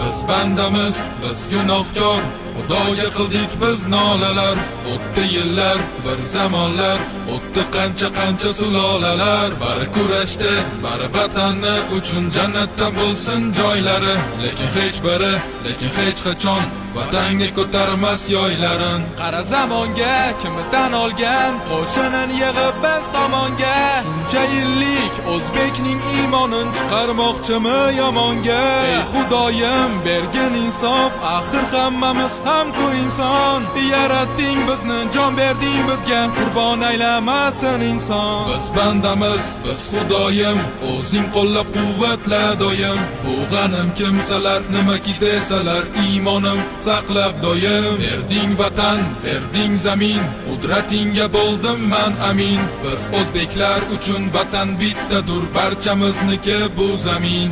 Biz bandamiz, biz gunohkor, Xudoga qildik biz nolalar. O'tdi yillar, bir zamonlar, o'tdi qancha qancha sulolalar. Bari kurashdi, bari vatanni uchun, jannatda bo'lsin joylari. Lekin hech biri, lekin hech qachon vatanga ko'tarmas yoylarin. Qara zamonga, kimi tan olgan, qo'shinin yig'ib biz tomonga. Shuncha yillik o'zbekning iymonin chiqarmoqchimi yomonga? Ey Xudoyim, bergin insof, axir hammamiz ham-ku inson. Yaratding bizni, jon berding bizga, qurbon aylamasin inson. Biz bandamiz, biz, Xudoyim, o'zing qo'llab quvvatla doim. Bu g'anim kimsalar nimaki desalar, iymonim saqlab doim. Berding vatan, berding zamin, qudratingga bo'ldim man amin. Biz o'zbeklar uchun vatan bittadur, barchamizniki bu zamin.